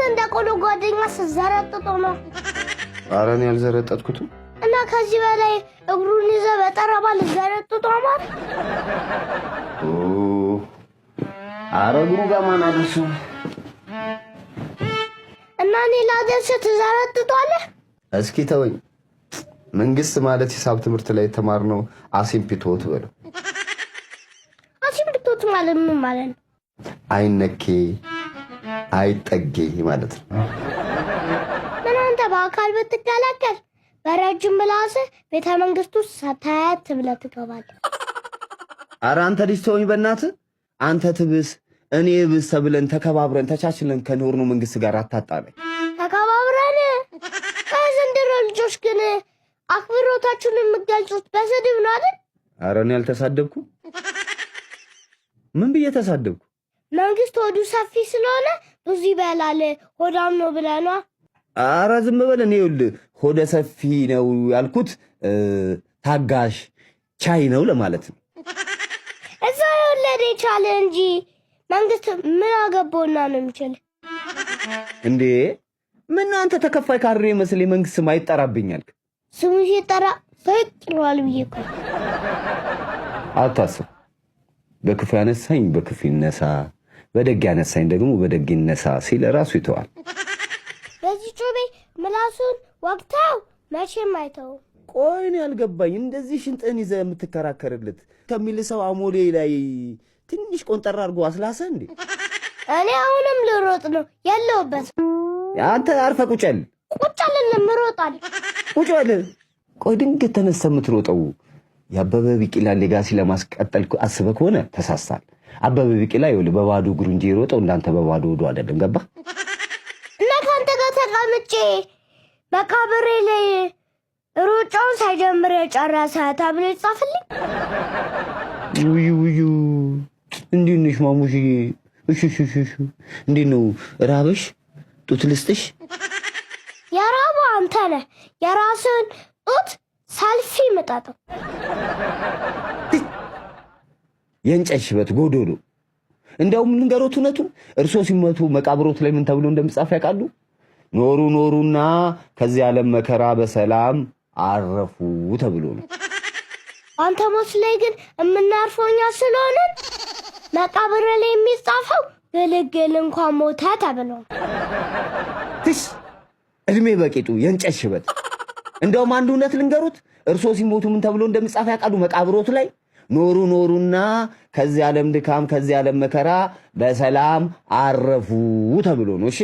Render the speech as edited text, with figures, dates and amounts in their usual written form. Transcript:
እንደ ቆሎ ጓደኛ ስትዘረጥጠው ነው። ኧረ እኔ አልዘረጠጥኩትም። እና ከዚህ በላይ እግሩን ይዘህ በጠረባ ልዘረጥጠው ማለት? ኦ፣ ኧረ እግሩ ጋር ማን አደርሰው? እና እኔ ላደርስ ትዘረጥጠዋለህ? እስኪ ተወኝ። መንግስት ማለት ሂሳብ ትምህርት ላይ የተማርነው asymptote በለው። Asymptote ማለት ምን ማለት ነው? አይነኬ አይጠጌ ማለት ነው። ምን አንተ በአካል ብትከለከል በረጅም ምላስህ ቤተ መንግስቱ ሰተት ብለህ ትገባለህ። ኧረ አንተ ልጅ ተወኝ በእናትህ። አንተ ትብስ እኔ ብስ ተብለን ተከባብረን ተቻችለን ከኖርነው መንግስት ጋር አታጣለኝ። ተከባብረን? ከዘንድሮ ልጆች ግን አክብሮታችሁን የምትገልጹት በስድብ ነው አይደል? ኧረ እኔ አልተሳደብኩም። ምን ብዬ ተሳደብኩ? መንግስት ሆዱ ሰፊ ስለሆነ ብዙ ይበላል፣ ሆዳም ነው ብለህ ነዋ። ኧረ ዝም በል። እኔ ይኸውልህ ሆደ ሰፊ ነው ያልኩት ታጋሽ ቻይ ነው ለማለት ነው። እዛ የወለደ የቻለ እንጂ መንግስት ምን አገባውና ነው የሚችል? እንዴ ምን አንተ ተከፋይ ካድሬ መስል የመንግስት ስም አይጠራብኝ አልክ? ስሙ ሲጠራ ፈቅ ይለዋል ብዬ እኮ። አታስብ። በክፉ ያነሳኝ በክፉ ይነሳ፣ በደግ ያነሳኝ ደግሞ በደግ ይነሳ ሲል ራሱ ይተዋል። በዚህ ጩቤ ምላሱን ወቅተው መቼም አይተውም። ቆይ እኔ ያልገባኝ እንደዚህ ሽንጥህን ይዘህ የምትከራከርለት ከሚል ሰው አሞሌ ላይ ትንሽ ቆንጠራ አድርጎ አስላሰ እንዴ? እኔ አሁንም ልሮጥ ነው የለሁበት። አንተ አርፈህ ቁጭ በል። ቁጭ አልልም፣ እሮጣለሁ። ቁጭ በል። ቆይ ድንገት ተነስተህ የምትሮጠው የአበበ ቢቂላን legacy ለማስቀጠል አስበህ ከሆነ ተሳስታል። አበበ ቢቂላ ይኸውልህ በባዶ እግሩ እንጂ የሮጠው እንዳንተ በባዶ ሆዱ አይደለም። ገባህ? እና ከአንተ ጋር ተቀምጬ መቃብሬ ላይ ሩጫውን ሳይጀምር የጨረሰ ተብሎ ይጻፍልኝ? ውዩ ውዩ፣ እንዴት ነሽ ማሙሽዬ? እሺ እሺ እሺ፣ እንዴት ነው ራበሽ? ጡት ልስጥሽ? የራቡ አንተ ነህ። የራስን ጡት ሰልፊ ምጠጠው። የእንጨት ሽበት ጎዶሎ። እንደውም ልንገሮት እውነቱን፣ እርሶ ሲመቱ መቃብሮት ላይ ምን ተብሎ እንደሚጻፍ ያውቃሉ? ኖሩ ኖሩና ከዚህ ዓለም መከራ በሰላም አረፉ ተብሎ ነው። አንተ ሞት ላይ ግን የምናርፈው እኛ ስለሆንን መቃብር ላይ የሚጻፈው ግልግል እንኳን ሞተ ተብሎ ነው። ትሽ እድሜ በቂጡ የእንጨት ሽበት። እንደውም አንድ እውነት ልንገሩት፣ እርሶ ሲሞቱ ምን ተብሎ እንደሚጻፍ ያውቃሉ? መቃብሮት ላይ ኖሩ ኖሩና ከዚህ ዓለም ድካም ከዚህ ዓለም መከራ በሰላም አረፉ ተብሎ ነው። እሺ።